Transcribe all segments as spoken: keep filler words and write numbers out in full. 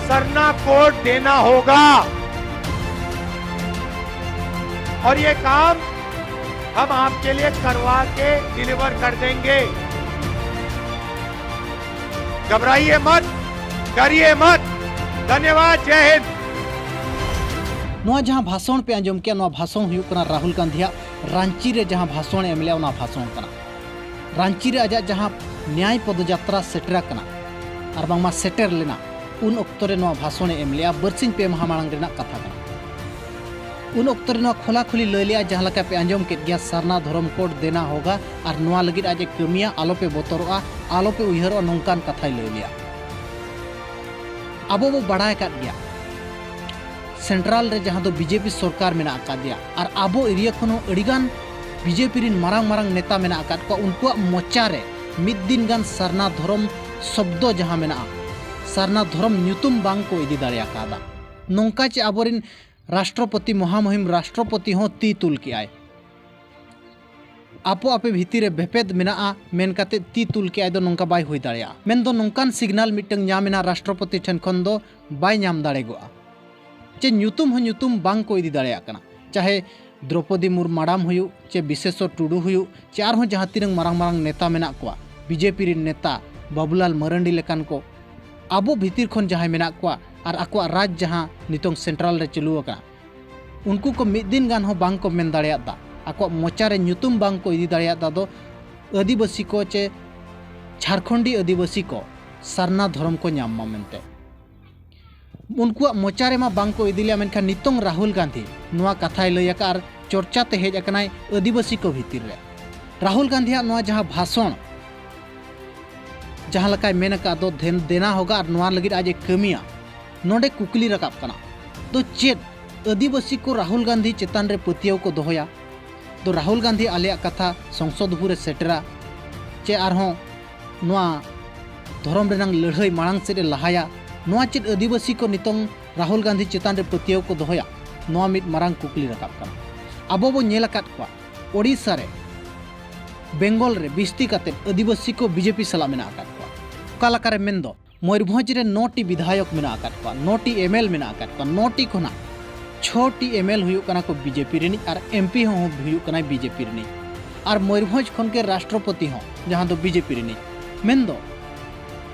Sarna code देना होगा और ये काम हम आपके लिए करवा के डिलीवर कर देंगे। घबराइए मत, डरिए मत। धन्यवाद। जय हिंद। ᱱᱚᱣᱟ ᱡᱟᱦᱟᱸ ᱵᱷᱟᱥᱚᱱ ᱯᱮ ᱟᱸᱡᱚᱢ ᱠᱮᱫ, ᱱᱚᱣᱟ ᱵᱷᱟᱥᱚᱱ ᱦᱩᱭᱩᱜ ᱠᱟᱱᱟ ᱨᱟᱦᱩᱞ ᱜᱟᱱᱫᱷᱤᱭᱟᱜ ᱨᱟᱸᱪᱤ ᱨᱮ ᱡᱟᱦᱟᱸ ᱵᱷᱟᱥᱚᱱ ᱮ ᱮᱢ ᱞᱮᱫᱼᱟ, ᱚᱱᱟ ᱵᱷᱟᱥᱚᱱ ᱠᱟᱱᱟ᱾ ᱨᱟᱸᱪᱤ ᱨᱮ ᱟᱡᱟᱜ ᱡᱟᱦᱟᱸ ᱱᱮᱭᱟᱭ ᱯᱚᱫᱚᱡᱟᱛᱨᱟ ᱥᱮᱴᱮᱨ ᱟᱠᱟᱱᱟ ᱟᱨ ᱵᱟᱝᱢᱟ ᱥᱮᱴᱮᱨ ᱞᱮᱱᱟ, ᱩᱱ ᱚᱠᱛᱚ ᱨᱮ ᱱᱚᱣᱟ ᱵᱷᱟᱥᱚᱱ ᱮ ᱮᱢ ᱞᱮᱫᱼᱟ, ᱵᱟᱨᱥᱤᱧ ᱯᱮ ᱢᱟᱦᱟ ᱢᱟᱲᱟᱝ ᱨᱮᱱᱟᱜ ᱠᱟᱛᱷᱟ ᱠᱟᱱᱟ᱾ ᱩᱱ ᱚᱠᱛᱚ ᱨᱮ ᱱᱚᱣᱟ ᱠᱷᱚᱞᱟ ᱠᱷᱚᱞᱤ ᱞᱟᱹᱭ ᱞᱮᱫᱼᱟ, ᱡᱟᱦᱟᱸ ᱞᱮᱠᱟ ᱯᱮ ᱟᱸᱡᱚᱢ ᱠᱮᱫ ᱜᱮᱭᱟ, ᱥᱟᱨᱱᱟ ᱫᱷᱚᱨᱚᱢ ᱠᱳᱰ ᱫᱮᱱᱟ ᱦᱳᱜᱟ ᱟᱨ ᱱᱚᱣᱟ ᱞᱟᱹᱜᱤᱫ ᱟᱡ ᱮ ᱠᱟᱹᱢᱤᱭᱟ, ᱟᱞᱚᱯᱮ ᱵᱚᱛᱚᱨᱚᱜᱼᱟ, ᱟᱞᱚᱯᱮ ᱩᱭᱦᱟᱹᱨᱚᱜᱼᱟ, ᱱᱚᱝᱠᱟᱱ ᱠᱟᱛᱷᱟᱭ ᱞᱟᱹᱭ ᱞᱮᱫᱼᱟ᱾ ᱟᱵᱚ ᱵᱚ ᱵᱟᱲᱟᱭ ᱟᱠᱟᱫ ᱜᱮᱭᱟ, ᱥᱮᱱᱴᱨᱟᱞ ᱨᱮ ᱡᱟᱦᱟᱸ ᱫᱚ ᱵᱤᱡᱮᱯᱤ ᱥᱚᱨᱠᱟᱨ ᱢᱮᱱᱟᱜ ᱟᱠᱟᱫᱮᱭᱟ ᱟᱨ ᱟᱵᱚ ᱮᱨᱤᱭᱟ ᱠᱷᱚᱱ ᱦᱚᱸ ᱟᱹᱰᱤᱜᱟᱱ ᱵᱤᱡᱮᱯᱤ ᱨᱤᱱ ᱢᱟᱨᱟᱝ ᱢᱟᱨᱟᱝ ᱱᱮᱛᱟ ᱢᱮᱱᱟᱜ ᱟᱠᱟᱫ ᱠᱚᱣᱟ, ᱩᱱᱠᱩᱣᱟᱜ ᱢᱚᱪᱟ ᱨᱮ ᱢᱤᱫ ᱫᱤᱱ ᱜᱟᱱ ᱥᱟᱨᱱᱟ ᱫᱷᱚᱨᱚᱢ ᱥᱚᱵᱫᱚ ᱡᱟᱦᱟᱸ ᱢᱮᱱᱟᱜᱼᱟ, ᱥᱟᱨᱱᱟ ᱫᱷᱚᱨᱚᱢ ᱧᱩᱛᱩᱢ ᱵᱟᱝ ᱠᱚ ᱤᱫᱤ ᱫᱟᱲᱮ ᱟᱠᱟᱫᱟ᱾ ᱱᱚᱝᱠᱟ ᱪᱮ ᱟᱵᱚᱨᱤᱱ ᱨᱟᱥᱴᱨᱚᱯᱚᱛᱤ, ᱢᱚᱦᱟᱢᱚᱦᱤᱢ ᱨᱟᱥᱴᱨᱚᱯᱚᱛᱤ ᱦᱚᱸ ᱛᱤ ᱛᱩᱞ ᱠᱮᱜᱼᱟᱭ᱾ ᱟᱯᱚ ᱟᱯᱮ ᱵᱷᱤᱛᱤᱨ ᱨᱮ ᱵᱷᱮᱯᱮᱫ ᱢᱮᱱᱟᱜᱼᱟ ᱢᱮᱱ ᱠᱟᱛᱮ ᱛᱤ ᱛᱩᱞ ᱠᱮᱜᱼᱟᱭ ᱫᱚ ᱱᱚᱝᱠᱟ ᱵᱟᱭ ᱦᱩᱭ ᱫᱟᱲᱮᱭᱟᱜᱼᱟ᱾ ᱢᱮᱱᱫᱚ ᱱᱚᱝᱠᱟᱱ ᱥᱤᱜᱽᱱᱟᱞ ᱢᱤᱫᱴᱟᱝ ᱧᱟᱢ ᱮᱱᱟ ᱨᱟᱥᱴᱨᱚᱯᱚᱛᱤ ᱴᱷᱮᱱ ᱠᱷᱚᱱ ᱫᱚ ᱵᱟᱭ ᱧᱟᱢ ᱫᱟᱲᱮᱜᱚᱜᱼᱟ᱾ ᱪᱮ ᱧᱩᱛᱩᱢ ᱦᱚᱸ ᱧᱩᱛᱩᱢ ᱵᱟᱝ ᱠᱚ ᱤᱫᱤ ᱫᱟᱲᱮᱭᱟᱜ ᱠᱟᱱᱟ᱾ ᱪᱟᱦᱮ ᱫᱨᱚᱯᱚᱫᱤ ᱢᱩᱨᱢᱩ ᱢᱟᱰᱟᱢ ᱦᱩᱭᱩᱜ, ᱪᱮ ᱵᱤᱥᱮᱥᱚᱨ ᱴᱩᱰᱩ ᱦᱩᱭᱩᱜ, ᱪᱮ ᱟᱨᱦᱚᱸ ᱡᱟᱦᱟᱸ ᱛᱤᱱᱟᱹᱝ ᱢᱟᱨᱟᱝ ᱢᱟᱨᱟᱝ ᱱᱮᱛᱟ ᱢᱮᱱᱟᱜ ᱠᱚᱣᱟ, ᱵᱤᱡᱮᱯᱤ ᱨᱤᱱ ᱱᱮᱛᱟ ᱵᱟᱵᱩᱞᱟᱞ ᱢᱟᱨᱟᱱᱰᱤ ᱞᱮᱠᱟᱱ ᱠᱚ, ᱟᱵᱚ ᱵᱷᱤᱛᱤᱨ ᱠᱷᱚᱱ ᱡᱟᱦᱟᱸᱭ ᱢᱮᱱᱟᱜ ᱠᱚᱣᱟ ᱟᱨ ᱟᱠᱚᱣᱟᱜ ᱨᱟᱡᱽ ᱡᱟᱦᱟᱸ ᱱᱤᱛᱚᱝ ᱥᱮᱱᱴᱨᱟᱞ ᱨᱮ ᱪᱟᱹᱞᱩ ᱟᱠᱟᱱᱟ, ᱩᱱᱠᱩ ᱠᱚ ᱢᱤᱫ ᱫᱤᱱ ᱜᱟᱱ ᱦᱚᱸ ᱵᱟᱝ ᱠᱚ ᱢᱮᱱ ᱫᱟᱲᱮᱭᱟᱫᱟ, ᱟᱠᱚᱣᱟᱜ ᱢᱚᱪᱟ ᱨᱮ ᱧᱩᱛᱩᱢ ᱵᱟᱝ ᱠᱚ ᱤᱫᱤ ᱫᱟᱲᱮᱭᱟᱫᱟ ᱫᱚ ᱟᱹᱫᱤᱵᱟᱹᱥᱤ ᱠᱚ ᱪᱮ ᱡᱷᱟᱲᱠᱷᱚᱸᱰᱤ ᱟᱹᱫᱤᱵᱟᱹᱥᱤ ᱠᱚ ᱥᱟᱨᱱᱟ ᱫᱷᱚᱨᱚᱢ ᱠᱚ ᱧᱟᱢ ᱢᱟ ᱢᱮᱱᱛᱮ᱾ ᱩᱱᱠᱩᱣᱟᱜ ᱢᱚᱪᱟ ᱨᱮᱢᱟ ᱵᱟᱝ ᱠᱚ ᱤᱫᱤ ᱞᱮᱫᱼᱟ, ᱢᱮᱱᱠᱷᱟᱱ ᱱᱤᱛᱚᱝ ᱨᱟᱦᱩᱞ ᱜᱟᱱᱫᱷᱤ ᱱᱚᱣᱟ ᱠᱟᱛᱷᱟᱭ ᱞᱟᱹᱭ ᱟᱠᱟᱫ ᱟᱨ ᱪᱚᱨᱪᱟ ᱛᱮ ᱦᱮᱡ ᱟᱠᱟᱱᱟᱭ ᱟᱹᱫᱤᱵᱟᱹᱥᱤ ᱠᱚ ᱵᱷᱤᱛᱤᱨ ᱨᱮ᱾ ᱨᱟᱦᱩᱞ ᱜᱟᱱᱫᱷᱤᱭᱟᱜ ᱱᱚᱣᱟ ᱡᱟᱦᱟᱸ ᱵᱷᱟᱥᱚᱱ, ᱡᱟᱦᱟᱸ ᱞᱮᱠᱟᱭ ᱢᱮᱱ ᱟᱠᱟᱫ ᱫᱚ ᱫᱷᱮᱱ-, ᱫᱮᱱᱟ ᱦᱳᱜᱟ ᱟᱨ ᱱᱚᱣᱟ ᱞᱟᱹᱜᱤᱫ ᱟᱡ ᱮ ᱠᱟᱹᱢᱤᱭᱟ, ᱱᱚᱰᱮ ᱠᱩᱠᱞᱤ ᱨᱟᱠᱟᱵ ᱠᱟᱱᱟ, ᱫᱚ ᱪᱮᱫ ᱟᱹᱫᱤᱵᱟᱹᱥᱤ ᱠᱚ ᱨᱟᱦᱩᱞ ᱜᱟᱱᱫᱷᱤ ᱪᱮᱛᱟᱱ ᱨᱮ ᱯᱟᱹᱛᱭᱟᱹᱣ ᱠᱚ ᱫᱚᱦᱚᱭᱟ? ᱫᱚ ᱨᱟᱦᱩᱞ ᱜᱟᱱᱫᱷᱤ ᱟᱞᱮᱭᱟᱜ ᱠᱟᱛᱷᱟ ᱥᱚᱝᱥᱚᱫ ᱦᱩᱨ ᱮ ᱥᱮᱴᱮᱨᱟ, ᱪᱮ ᱟᱨᱦᱚᱸ ᱱᱚᱣᱟ ᱫᱷᱚᱨᱚᱢ ᱨᱮᱱᱟᱝ ᱞᱟᱹᱲᱦᱟᱹᱭ ᱢᱟᱲᱟᱝ ᱥᱮᱫ ᱮ ᱞᱟᱦᱟᱭᱟ? ᱱᱚᱣᱟ ᱪᱮᱫ ᱟᱹᱫᱤᱵᱟᱹᱥᱤ ᱠᱚ ᱱᱤᱛᱚᱝ ᱨᱟᱦᱩᱞ ᱜᱟᱱᱫᱷᱤ ᱪᱮᱛᱟᱱ ᱨᱮ ᱯᱟᱹᱛᱭᱟᱹᱣ ᱠᱚ ᱫᱚᱦᱚᱭᱟ? ᱱᱚᱣᱟ ᱢᱤᱫ ᱢᱟᱨᱟᱝ ᱠᱩᱠᱞᱤ ᱨᱟᱠᱟᱵ ᱠᱟᱱᱟ᱾ ᱟᱵᱚ ᱵᱚ ᱧᱮᱞ ᱟᱠᱟᱫ ᱠᱚᱣᱟ, ᱳᱰᱤᱥᱟ ᱨᱮ, ᱵᱮᱝᱜᱚᱞ ᱨᱮ ᱵᱤᱥᱛᱤ ᱠᱟᱛᱮᱫ ᱟᱹᱫᱤᱵᱟᱹᱥᱤ ᱠᱚ ᱵᱤᱡᱮᱯᱤ ᱥᱟᱞᱟᱜ ᱢᱮᱱᱟᱜ ᱟᱠᱟᱫ ᱠᱚᱣᱟ᱾ ᱚᱠᱟ ᱞᱮᱠᱟᱨᱮ ᱢᱮᱱᱫᱚ, ᱢᱚᱭᱩᱨᱵᱷᱚᱸᱡᱽ ᱨᱮ ᱱᱚ ᱴᱤ ᱵᱤᱫᱷᱟᱭᱚᱠ ᱢᱮᱱᱟᱜ ᱟᱠᱟᱫ ᱠᱚᱣᱟ, ᱱᱚ ᱴᱤ ᱮᱢ ᱮᱞ ᱢᱮᱱᱟᱜ ᱟᱠᱟᱫ ᱠᱚᱣᱟ᱾ ᱱᱚ ᱴᱤ ᱠᱷᱚᱱᱟᱜ ᱪᱷᱚ ᱴᱤ ᱮᱢ ᱮᱞ ᱦᱩᱭᱩᱜ ᱠᱟᱱᱟ ᱠᱚ ᱵᱤ ᱡᱮ ᱯᱤ ᱨᱤᱱᱤᱡ ᱟᱨ ᱮᱢ ᱯᱤ ᱦᱚᱸ ᱦᱩᱭᱩᱜ ᱠᱟᱱᱟᱭ ᱵᱤ ᱡᱮ ᱯᱤ ᱨᱤᱱᱤᱡ᱾ ᱟᱨ ᱢᱚᱭᱩᱨᱵᱷᱚᱸᱡᱽ ᱠᱷᱚᱱ ᱜᱮ ᱨᱟᱥᱴᱨᱚᱯᱚᱛᱤ ᱦᱚᱸ, ᱡᱟᱦᱟᱸ ᱫᱚ ᱵᱤ ᱡᱮ ᱯᱤ ᱨᱤᱱᱤᱡ᱾ ᱢᱮᱱᱫᱚ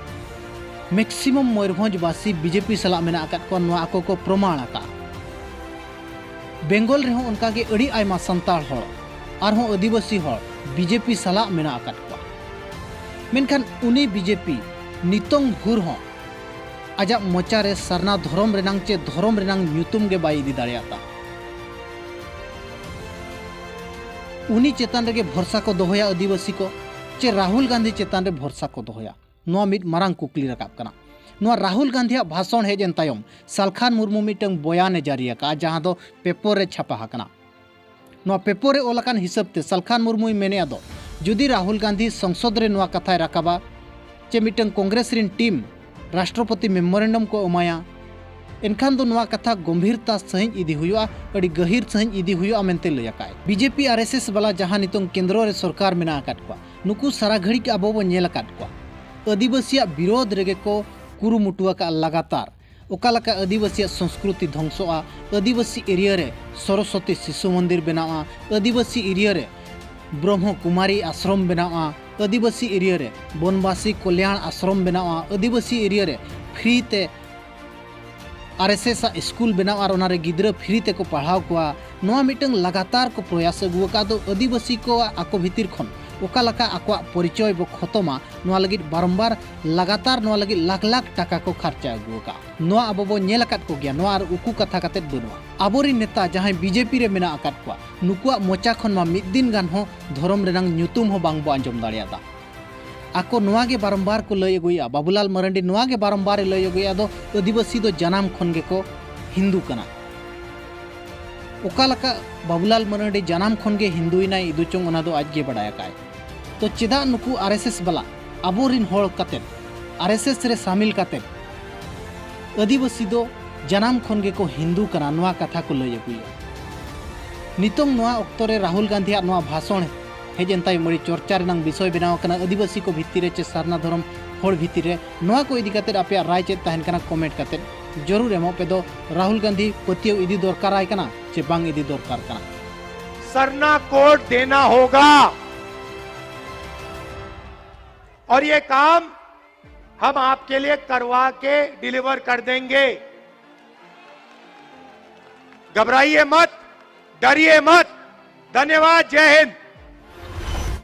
ᱢᱮᱠᱥᱤᱢᱟᱢ ᱢᱚᱭᱩᱨᱵᱷᱚᱸᱡᱽ ᱵᱟᱥᱤ ᱵᱤ ᱡᱮ ᱯᱤ ᱥᱟᱞᱟᱜ ᱢᱮᱱᱟᱜ ᱟᱠᱟᱫ ᱠᱚᱣᱟ, ᱱᱚᱣᱟ ᱟᱠᱚ ᱠᱚ ᱯᱨᱚᱢᱟᱬ ᱟᱠᱟᱫᱼᱟ᱾ ᱵᱮᱝᱜᱚᱞ ᱨᱮᱦᱚᱸ ᱚᱱᱠᱟᱜᱮ ᱟᱹᱰᱤ ᱟᱭᱢᱟ ᱥᱟᱱᱛᱟᱲ ᱦᱚᱲ ᱟᱨᱦᱚᱸ ᱟᱹᱫᱤᱵᱟᱹᱥᱤ ᱦᱚᱲ ᱵᱤ ᱡᱮ ᱯᱤ ᱥᱟᱞᱟᱜ ᱢᱮᱱᱟᱜ ᱟᱠᱟᱫ ᱠᱚᱣᱟ᱾ ᱢᱮᱱᱠᱷᱟᱱ ᱩᱱᱤ ᱵᱤ ᱡᱮ ᱯᱤ ᱱᱤᱛᱚᱝ ᱵᱷᱳᱨ ᱦᱚᱸ ᱟᱡᱟᱜ ᱢᱚᱪᱟ ᱨᱮ ᱥᱟᱨᱱᱟ ᱫᱷᱚᱨᱚᱢ ᱨᱮᱱᱟᱝ ᱪᱮ ᱫᱷᱚᱨᱚᱢ ᱨᱮᱱᱟᱝ ᱧᱩᱛᱩᱢ ᱜᱮ ᱵᱟᱭ ᱤᱫᱤ ᱫᱟᱲᱮᱭᱟᱫᱟ᱾ ᱩᱱᱤ ᱪᱮᱛᱟᱱ ᱨᱮᱜᱮ ᱵᱷᱚᱨᱥᱟ ᱠᱚ ᱫᱚᱦᱚᱭᱟ ᱟᱹᱫᱤᱵᱟᱹᱥᱤ ᱠᱚ, ᱪᱮ ᱨᱟᱦᱩᱞ ᱜᱟᱱᱫᱷᱤ ᱪᱮᱛᱟᱱ ᱨᱮ ᱵᱷᱚᱨᱥᱟ ᱠᱚ ᱫᱚᱦᱚᱭᱟ? ᱱᱚᱣᱟ ᱢᱤᱫ ᱢᱟᱨᱟᱝ ᱠᱩᱠᱞᱤ ᱨᱟᱠᱟᱵ ᱠᱟᱱᱟ᱾ ᱱᱚᱣᱟ ᱨᱟᱦᱩᱞ ᱜᱟᱱᱫᱷᱤᱭᱟᱜ ᱵᱷᱟᱥᱚᱱ ᱦᱮᱡ ᱮᱱ ᱛᱟᱭᱚᱢ ᱥᱟᱞᱠᱷᱟᱱ ᱢᱩᱨᱢᱩ ᱢᱤᱫᱴᱟᱝ ᱵᱚᱭᱟᱱ ᱮ ᱡᱟᱹᱨᱤ ᱟᱠᱟᱫᱼᱟ, ᱡᱟᱦᱟᱸ ᱫᱚ ᱯᱮᱯᱚᱨ ᱨᱮ ᱪᱷᱟᱯᱟ ᱟᱠᱟᱱᱟ᱾ ᱱᱚᱣᱟ ᱯᱮᱯᱚᱨ ᱨᱮ ᱚᱞ ᱟᱠᱟᱱ ᱦᱤᱥᱟᱹᱵ ᱛᱮ ᱥᱟᱞᱠᱷᱟᱱ ᱢᱩᱨᱢᱩᱭ ᱢᱮᱱᱮᱫᱼᱟ ᱫᱚ, ᱡᱩᱫᱤ ᱨᱟᱦᱩᱞ ᱜᱟᱱᱫᱷᱤ ᱥᱚᱝᱥᱚᱫ ᱨᱮ ᱱᱚᱣᱟ ᱠᱟᱛᱷᱟᱭ ᱨᱟᱠᱟᱵᱟ ᱪᱮ ᱢᱤᱫᱴᱟᱝ ᱠᱚᱝᱜᱨᱮᱥ ᱨᱤᱱ ᱴᱤᱢ ᱨᱟᱥᱴᱨᱚᱯᱚᱛᱤ ᱢᱮᱢᱳᱨᱮᱱᱰᱟᱢ ᱠᱚ ᱮᱢᱟᱭᱟ, ᱮᱱᱠᱷᱟᱱ ᱫᱚ ᱱᱚᱣᱟ ᱠᱟᱛᱷᱟ ᱜᱚᱢᱵᱷᱤᱨᱛᱟ ᱥᱟᱹᱦᱤᱡ ᱤᱫᱤ ᱦᱩᱭᱩᱜᱼᱟ, ᱟᱹᱰᱤ ᱜᱟᱹᱦᱤᱨ ᱥᱟᱹᱦᱤᱡ ᱤᱫᱤ ᱦᱩᱭᱩᱜᱼᱟ ᱢᱮᱱᱛᱮ ᱞᱟᱹᱭ ᱟᱠᱟᱫᱼᱟᱭ᱾ B J P R S S ᱵᱟᱞᱟ ᱡᱟᱦᱟᱸ ᱱᱤᱛᱚᱝ ᱠᱮᱱᱫᱨᱚ ᱨᱮ ᱥᱚᱨᱠᱟᱨ ᱢᱮᱱᱟᱜ ᱟᱠᱟᱫ ᱠᱚᱣᱟ, ᱱᱩᱠᱩ ᱥᱟᱨᱟ ᱜᱷᱟᱹᱲᱤᱡ ᱟᱵᱚ ᱵᱚ ᱧᱮᱞ ᱟᱠᱟᱫ ᱠᱚᱣᱟ ᱟᱹᱫᱤᱵᱟᱹᱥᱤᱭᱟᱜ ᱵᱤᱨᱳᱫᱷ ᱨᱮᱜᱮ ᱠᱚ ᱠᱩᱨᱩᱢᱩᱴᱩ ᱟᱠᱟᱫᱼᱟ ᱞᱟᱜᱟᱛᱟᱨ᱾ ᱚᱠᱟ ᱞᱮᱠᱟ ᱟᱹᱫᱤᱵᱟᱹᱥᱤᱭᱟᱜ ᱥᱚᱝᱥᱠᱨᱩᱛᱤ ᱫᱷᱚᱝᱥᱚᱜᱼᱟ, ᱟᱹᱫᱤᱵᱟᱹᱥᱤ ᱮᱨᱤᱭᱟ ᱨᱮ ᱥᱚᱨᱚᱥᱚᱛᱤ ᱥᱤᱥᱩ ᱢᱚᱱᱫᱤᱨ ᱵᱮᱱᱟᱣᱟ, ᱟᱹᱫᱤᱵᱟᱹᱥᱤ ᱮᱨᱤᱭᱟ ᱨᱮ ᱵᱨᱚᱦᱢᱚ ᱠᱩᱢᱟᱨᱤ ᱟᱥᱨᱚᱢ ᱵᱮᱱᱟᱣᱟ, ᱟᱹᱫᱤᱵᱟᱹᱥᱤ ᱮᱨᱤᱭᱟ ᱨᱮ ᱵᱚᱱᱵᱟᱥᱤ ᱠᱚᱞᱭᱟᱬ ᱟᱥᱨᱚᱢ ᱵᱮᱱᱟᱣᱟ, ᱟᱹᱫᱤᱵᱟᱹᱥᱤ ᱮᱨᱤᱭᱟ ᱨᱮ ᱯᱷᱨᱤ ᱛᱮ ᱟᱨ ᱮᱥ ᱮᱥ ᱟᱜ ᱥᱠᱩᱞ ᱵᱮᱱᱟᱣ ᱟᱨ ᱚᱱᱟᱨᱮ ᱜᱤᱫᱽᱨᱟᱹ ᱯᱷᱨᱤ ᱛᱮᱠᱚ ᱯᱟᱲᱦᱟᱣ ᱠᱚᱣᱟ᱾ ᱱᱚᱣᱟ ᱢᱤᱫᱴᱟᱝ ᱞᱟᱜᱟᱛᱟᱨ ᱠᱚ ᱯᱨᱚᱭᱟᱥ ᱟᱹᱜᱩ ᱟᱠᱟᱫ ᱫᱚ ᱟᱹᱫᱤᱵᱟᱹᱥᱤ ᱠᱚᱣᱟᱜ ᱟᱠᱚ ᱵᱷᱤᱛᱤᱨ ᱠᱷᱚᱱ ᱚᱠᱟ ᱞᱮᱠᱟ ᱟᱠᱚᱣᱟᱜ ᱯᱚᱨᱤᱪᱚᱭ ᱵᱚ ᱠᱷᱚᱛᱚᱢᱟ, ᱱᱚᱣᱟ ᱞᱟᱹᱜᱤᱫ ᱵᱟᱨᱚᱢᱵᱟᱨ ᱞᱟᱜᱟᱛᱟᱨ ᱱᱚᱣᱟ ᱞᱟᱹᱜᱤᱫ ᱞᱟᱠᱷ ᱞᱟᱠᱷ ᱴᱟᱠᱟ ᱠᱚ ᱠᱷᱟᱨᱪᱟ ᱟᱹᱜᱩ ᱟᱠᱟᱫᱼᱟ᱾ ᱱᱚᱣᱟ ᱟᱵᱚ ᱵᱚ ᱧᱮᱞ ᱟᱠᱟᱫ ᱠᱚᱜᱮᱭᱟ, ᱱᱚᱣᱟ ᱟᱨ ᱩᱠᱩ ᱠᱟᱛᱷᱟ ᱠᱟᱛᱮᱫ ᱵᱟᱹᱱᱩᱜᱼᱟ᱾ ᱟᱵᱚᱨᱤᱱ ᱱᱮᱛᱟ ᱡᱟᱦᱟᱸᱭ ᱵᱤ ᱡᱮ ᱯᱤ ᱨᱮ ᱢᱮᱱᱟᱜ ᱟᱠᱟᱫ ᱠᱚᱣᱟ, ᱱᱩᱠᱩᱣᱟᱜ ᱢᱚᱪᱟ ᱠᱷᱚᱱ ᱢᱟ ᱢᱤᱫ ᱫᱤᱱ ᱜᱟᱱ ᱦᱚᱸ ᱫᱷᱚᱨᱚᱢ ᱨᱮᱱᱟᱝ ᱧᱩᱛᱩᱢ ᱦᱚᱸ ᱵᱟᱝ ᱵᱚ ᱟᱸᱡᱚᱢ ᱫᱟᱲᱮᱭᱟᱫᱟ᱾ ᱟᱠᱚ ᱱᱚᱣᱟ ᱜᱮ ᱵᱟᱨᱚᱢᱵᱟᱨ ᱠᱚ ᱞᱟᱹᱭ ᱟᱹᱜᱩᱭᱮᱫᱼᱟ, ᱵᱟᱵᱩᱞᱟᱞ ᱢᱟᱨᱟᱱᱰᱤ ᱱᱚᱣᱟ ᱜᱮ ᱵᱟᱨᱚᱢᱵᱟᱨ ᱮ ᱞᱟᱹᱭ ᱟᱹᱜᱩᱭᱮᱫᱼᱟ ᱫᱚ, ᱟᱹᱫᱤᱵᱟᱹᱥᱤ ᱫᱚ ᱡᱟᱱᱟᱢ ᱠᱷᱚᱱ ᱜᱮᱠᱚ ᱦᱤᱱᱫᱩ ᱠᱟᱱᱟ᱾ ᱚᱠᱟ ᱞᱮᱠᱟ ᱵᱟᱵᱩᱞᱟᱞ ᱢᱟᱨᱟᱱᱰᱤ ᱡᱟᱱᱟᱢ ᱠᱷᱚᱱ ᱜᱮ ᱦᱤᱱᱫᱩᱭᱮᱱᱟᱭ ᱤᱫᱩ ᱪᱚᱝ, ᱚᱱᱟ ᱫᱚ ᱟᱡ ᱜᱮ ᱵᱟᱰᱟᱭ ᱟᱠᱟᱫᱼᱟᱭ᱾ ᱛᱚ ᱪᱮᱫᱟᱜ ᱱᱩᱠᱩ ᱟᱨ ᱮᱥ ᱮᱥ ᱵᱟᱞᱟ ᱟᱵᱚᱨᱤᱱ ᱦᱚᱲ ᱠᱟᱛᱮᱫ, ᱟᱨ ᱮᱥ ᱮᱥ ᱨᱮ ᱥᱟᱢᱤᱞ ᱠᱟᱛᱮᱫ ᱟᱹᱫᱤᱵᱟᱹᱥᱤ ᱫᱚ ᱡᱟᱱᱟᱢ ᱠᱷᱚᱱ ᱜᱮᱠᱚ ᱦᱤᱱᱫᱩ ᱠᱟᱱᱟ, ᱱᱚᱣᱟ ᱠᱟᱛᱷᱟ ᱠᱚ ᱞᱟᱹᱭ ᱟᱹᱜᱩᱭᱟ? ᱱᱤᱛᱚᱝ ᱱᱚᱣᱟ ᱚᱠᱛᱚ ᱨᱮ ᱨᱟᱦᱩᱞ ᱜᱟᱱᱫᱷᱤᱭᱟᱜ ᱱᱚᱣᱟ ᱵᱷᱟᱥᱚᱬ ᱦᱮᱡ ᱮᱱ ᱛᱟᱭᱚᱢ ᱟᱹᱰᱤ ᱪᱚᱨᱪᱟ ᱨᱮᱱᱟᱝ ᱵᱤᱥᱚᱭ ᱵᱮᱱᱟᱣ ᱟᱠᱟᱱᱟ, ᱟᱹᱫᱤᱵᱟᱹᱥᱤ ᱠᱚ ᱵᱷᱤᱛᱤᱨ ᱨᱮ ᱪᱮ ᱥᱟᱨᱱᱟ ᱫᱷᱚᱨᱚᱢ ᱦᱚᱲ ᱵᱷᱤᱛᱤᱨ ᱨᱮ ᱱᱚᱣᱟ ᱠᱚ ᱤᱫᱤ ᱠᱟᱛᱮ ᱟᱯᱮᱭᱟᱜ ᱨᱟᱭ ᱪᱮᱫ ᱛᱟᱦᱮᱱ ᱠᱟᱱᱟ, ᱠᱚᱢᱮᱱᱴ ᱠᱟᱛᱮ ᱡᱚᱨᱩᱨ ᱮᱢᱚᱜ ᱯᱮ᱾ ᱫᱚ ᱨᱟᱦᱩᱞ ᱜᱟᱱᱫᱷᱤ ᱯᱟᱹᱛᱭᱟᱹᱣ ᱤᱫᱤ ᱫᱚᱨᱠᱟᱨᱟᱭ ᱠᱟᱱᱟ ᱪᱮ ᱵᱟᱝ ᱤᱫᱤ ᱫᱚᱨᱠᱟᱨ ᱠᱟᱱᱟ? सरना कोड देना होगा और ये काम हम आपके लिए करवा के डिलीवर कर देंगे। घबराइए मत, डरिए मत। धन्यवाद। जय हिंद।